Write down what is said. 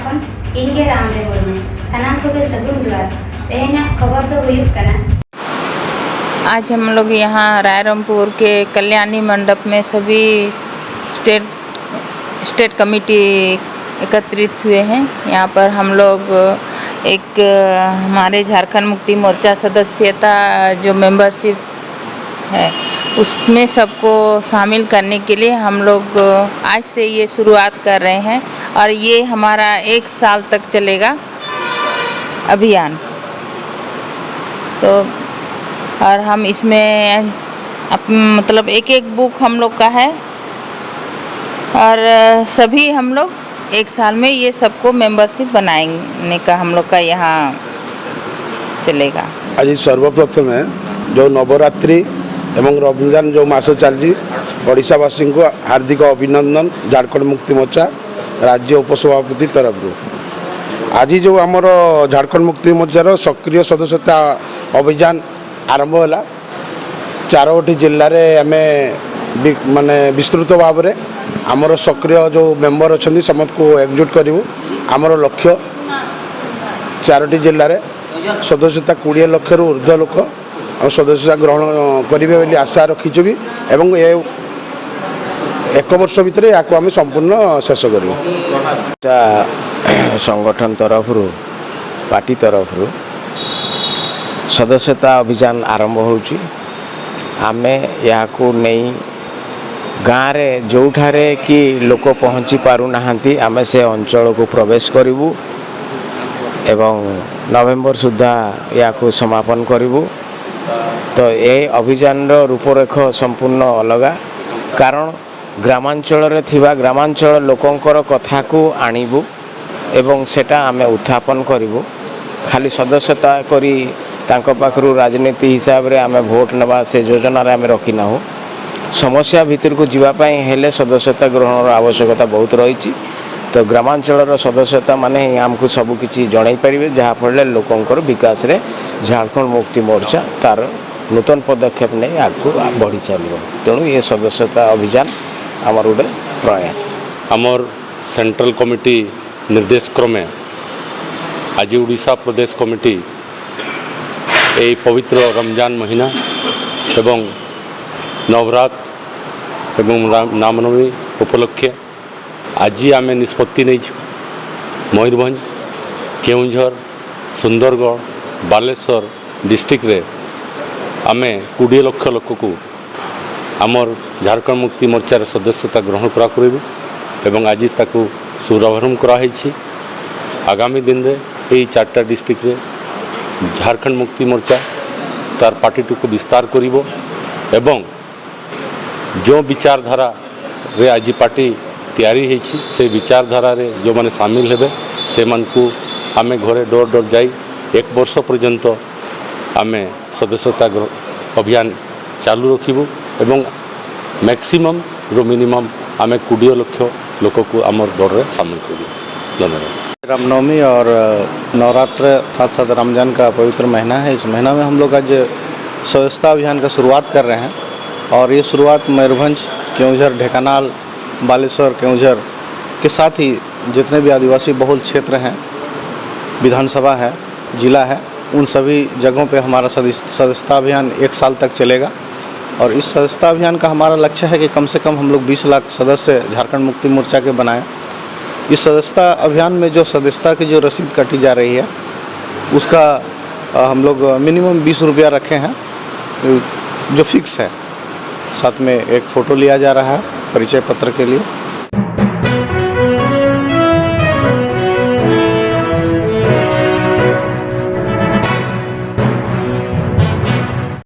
ᱠᱷᱚᱱ ᱤᱧ ᱜᱮ ᱨᱟᱢᱫᱮᱵ ᱢᱩᱨᱢᱩ। ᱥᱟᱱᱟᱢ ᱠᱚᱜᱮ ᱥᱟᱹᱜᱩᱱ ᱡᱚᱦᱟᱨ। ᱛᱮᱦᱮᱧᱟᱜ ᱠᱷᱚᱵᱚᱨ ᱫᱚ ᱦᱩᱭᱩᱜ ᱠᱟᱱᱟ, आज हम लोग यहाँ रायरंगपुर के कल्याणी मंडप में सभी स्टेट स्टेट कमेटी एकत्रित हुए हैं। यहाँ पर हम लोग एक हमारे झारखंड मुक्ति मोर्चा सदस्यता जो मेंबरशिप है, उसमें सबको शामिल करने के लिए हम लोग आज से ये शुरुआत कर रहे हैं और ये हमारा एक साल तक चलेगा अभियान। तो और हम इसमें मतलब एक एक बुक हम लोग का है और सभी हम लोग एक साल में ये सबको मेंबरशिप बनाने का हम लोग का यहाँ चलेगा। ଆଜି ସର୍ବପ୍ରଥମେ ଯେଉଁ ନବରାତ୍ରି ଏବଂ ରମଜାନ ଯେଉଁ ମାସ ଚାଲିଛି, ଓଡ଼ିଶାବାସୀଙ୍କୁ ହାର୍ଦ୍ଦିକ ଅଭିନନ୍ଦନ ଝାଡ଼ଖଣ୍ଡ ମୁକ୍ତି ମୋର୍ଚ୍ଚା ରାଜ୍ୟ ଉପସଭାପତି ତରଫରୁ। ଆଜି ଯେଉଁ ଆମର ଝାଡ଼ଖଣ୍ଡ ମୁକ୍ତି ମୋର୍ଚ୍ଚାର ସକ୍ରିୟ ସଦସ୍ୟତା ଅଭିଯାନ ଆରମ୍ଭ ହେଲା, ଚାରୋଟି ଜିଲ୍ଲାରେ ଆମେ ମାନେ ବିସ୍ତୃତ ଭାବରେ ଆମର ସକ୍ରିୟ ଯେଉଁ ମେମ୍ବର ଅଛନ୍ତି, ସମସ୍ତଙ୍କୁ ଏକଜୁଟ କରିବୁ। ଆମର ଲକ୍ଷ୍ୟ ଚାରୋଟି ଜିଲ୍ଲାରେ ସଦସ୍ୟତା 20 ଲକ୍ଷରୁ ଉର୍ଦ୍ଧ୍ୱ ଲୋକ ଆଉ ସଦସ୍ୟତା ଗ୍ରହଣ କରିବେ ବୋଲି ଆଶା ରଖିଛୁ ବି ଏବଂ ଏ ଏକ ବର୍ଷ ଭିତରେ ଏହାକୁ ଆମେ ସମ୍ପୂର୍ଣ୍ଣ ଶେଷ କରିବୁ। ସଂଗଠନ ତରଫରୁ, ପାର୍ଟି ତରଫରୁ ସଦସ୍ୟତା ଅଭିଯାନ ଆରମ୍ଭ ହେଉଛି। ଆମେ ଏହାକୁ ନେଇ ଗାଁରେ ଯେଉଁଠାରେ କି ଲୋକ ପହଞ୍ଚି ପାରୁନାହାନ୍ତି, ଆମେ ସେ ଅଞ୍ଚଳକୁ ପ୍ରବେଶ କରିବୁ ଏବଂ ନଭେମ୍ବର ସୁଦ୍ଧା ଏହାକୁ ସମାପନ କରିବୁ। ତ ଏ ଅଭିଯାନର ରୂପରେଖ ସମ୍ପୂର୍ଣ୍ଣ ଅଲଗା, କାରଣ ଗ୍ରାମାଞ୍ଚଳରେ ଥିବା ଗ୍ରାମାଞ୍ଚଳ ଲୋକଙ୍କର କଥାକୁ ଆଣିବୁ ଏବଂ ସେଟା ଆମେ ଉତ୍ଥାପନ କରିବୁ। ଖାଲି ସଦସ୍ୟତା କରି ତାଙ୍କ ପାଖରୁ ରାଜନୀତି ହିସାବରେ ଆମେ ଭୋଟ ନେବା, ସେ ଯୋଜନାରେ ଆମେ ରଖିନାହୁଁ। ସମସ୍ୟା ଭିତରକୁ ଯିବା ପାଇଁ ହେଲେ ସଦସ୍ୟତା ଗ୍ରହଣର ଆବଶ୍ୟକତା ବହୁତ ରହିଛି। ତ ଗ୍ରାମାଞ୍ଚଳର ସଦସ୍ୟତା ମାନେ ହିଁ ଆମକୁ ସବୁକିଛି ଜଣାଇ ପାରିବେ, ଯାହାଫଳରେ ଲୋକଙ୍କର ବିକାଶରେ ଝାଡ଼ଖଣ୍ଡ ମୁକ୍ତି ମୋର୍ଚ୍ଚା ତାର ନୂତନ ପଦକ୍ଷେପ ନେଇ ଆଗକୁ ବଢ଼ି ଚାଲିବ। ତେଣୁ ଏ ସଦସ୍ୟତା ଅଭିଯାନ ଆମର ଗୋଟେ ପ୍ରୟାସ। ଆମର ସେଣ୍ଟ୍ରାଲ କମିଟି ନିର୍ଦ୍ଦେଶ କ୍ରମେ ଆଜି ଓଡ଼ିଶା ପ୍ରଦେଶ କମିଟି ଏହି ପବିତ୍ର ରମଜାନ ମହିନା ଏବଂ ନବରାତ୍ର ଏବଂ ରାମନବମୀ ଉପଲକ୍ଷେ ଆଜି ଆମେ ନିଷ୍ପତ୍ତି ନେଇଛୁ, ମୟୂରଭଞ୍ଜ, କେଉଁଝର, ସୁନ୍ଦରଗଡ଼, ବାଲେଶ୍ୱର ଡିଷ୍ଟ୍ରିକ୍ଟରେ ଆମେ 20 ଲକ୍ଷ ଲୋକକୁ ଆମର ଝାଡ଼ଖଣ୍ଡ ମୁକ୍ତି ମୋର୍ଚ୍ଚାର ସଦସ୍ୟତା ଗ୍ରହଣ କରା କରିବୁ ଏବଂ ଆଜି ତାକୁ ଶୁଭାରମ୍ଭ କରାହେଇଛି। ଆଗାମୀ ଦିନରେ ଏହି ଚାରିଟା ଡିଷ୍ଟ୍ରିକ୍ଟରେ ଝାଡ଼ଖଣ୍ଡ ମୁକ୍ତି ମୋର୍ଚ୍ଚା ତାର ପାର୍ଟିଟିକୁ ବିସ୍ତାର କରିବ ଏବଂ ଯେଉଁ ବିଚାରଧାରାରେ ଆଜି ପାର୍ଟି ତିଆରି ହେଇଛି, ସେ ବିଚାରଧାରାରେ ଯେଉଁମାନେ ସାମିଲ ହେବେ, ସେମାନଙ୍କୁ ଆମେ ଘରେ ଡୋର ଡୋର ଯାଇ ଏକ ବର୍ଷ ପର୍ଯ୍ୟନ୍ତ ଆମେ ସଦସ୍ୟତା ଅଭିଯାନ ଚାଲୁ ରଖିବୁ ଏବଂ ମ୍ୟାକ୍ସିମମ୍ରୁ ମିନିମମ୍ ଆମେ 20 ଲକ୍ଷ ଲୋକକୁ ଆମର ଦଳରେ ସାମିଲ କରିବୁ। ଧନ୍ୟବାଦ। रामनवमी और नवरात्र, साथ साथ रमजान का पवित्र महीना है। इस महीना में हम लोग आज सदस्यता अभियान का शुरुआत कर रहे हैं और ये शुरुआत मयूरभंज, क्योंझर, ढेकानाल, बालेश्वर, क्योंझर के साथ ही जितने भी आदिवासी बहुल क्षेत्र हैं, विधानसभा है, जिला है, उन सभी जगहों पे हमारा सदस्यता अभियान एक साल तक चलेगा। और इस सदस्यता अभियान का हमारा लक्ष्य है कि कम से कम हम लोग 20 लाख सदस्य झारखंड मुक्ति मोर्चा के बनाएं। इस सदस्यता अभियान में जो सदस्यता की जो रसीद काटी जा रही है, उसका हम लोग मिनिमम 20 रुपया रखे हैं, जो फिक्स है। साथ में एक फ़ोटो लिया जा रहा है परिचय पत्र के लिए।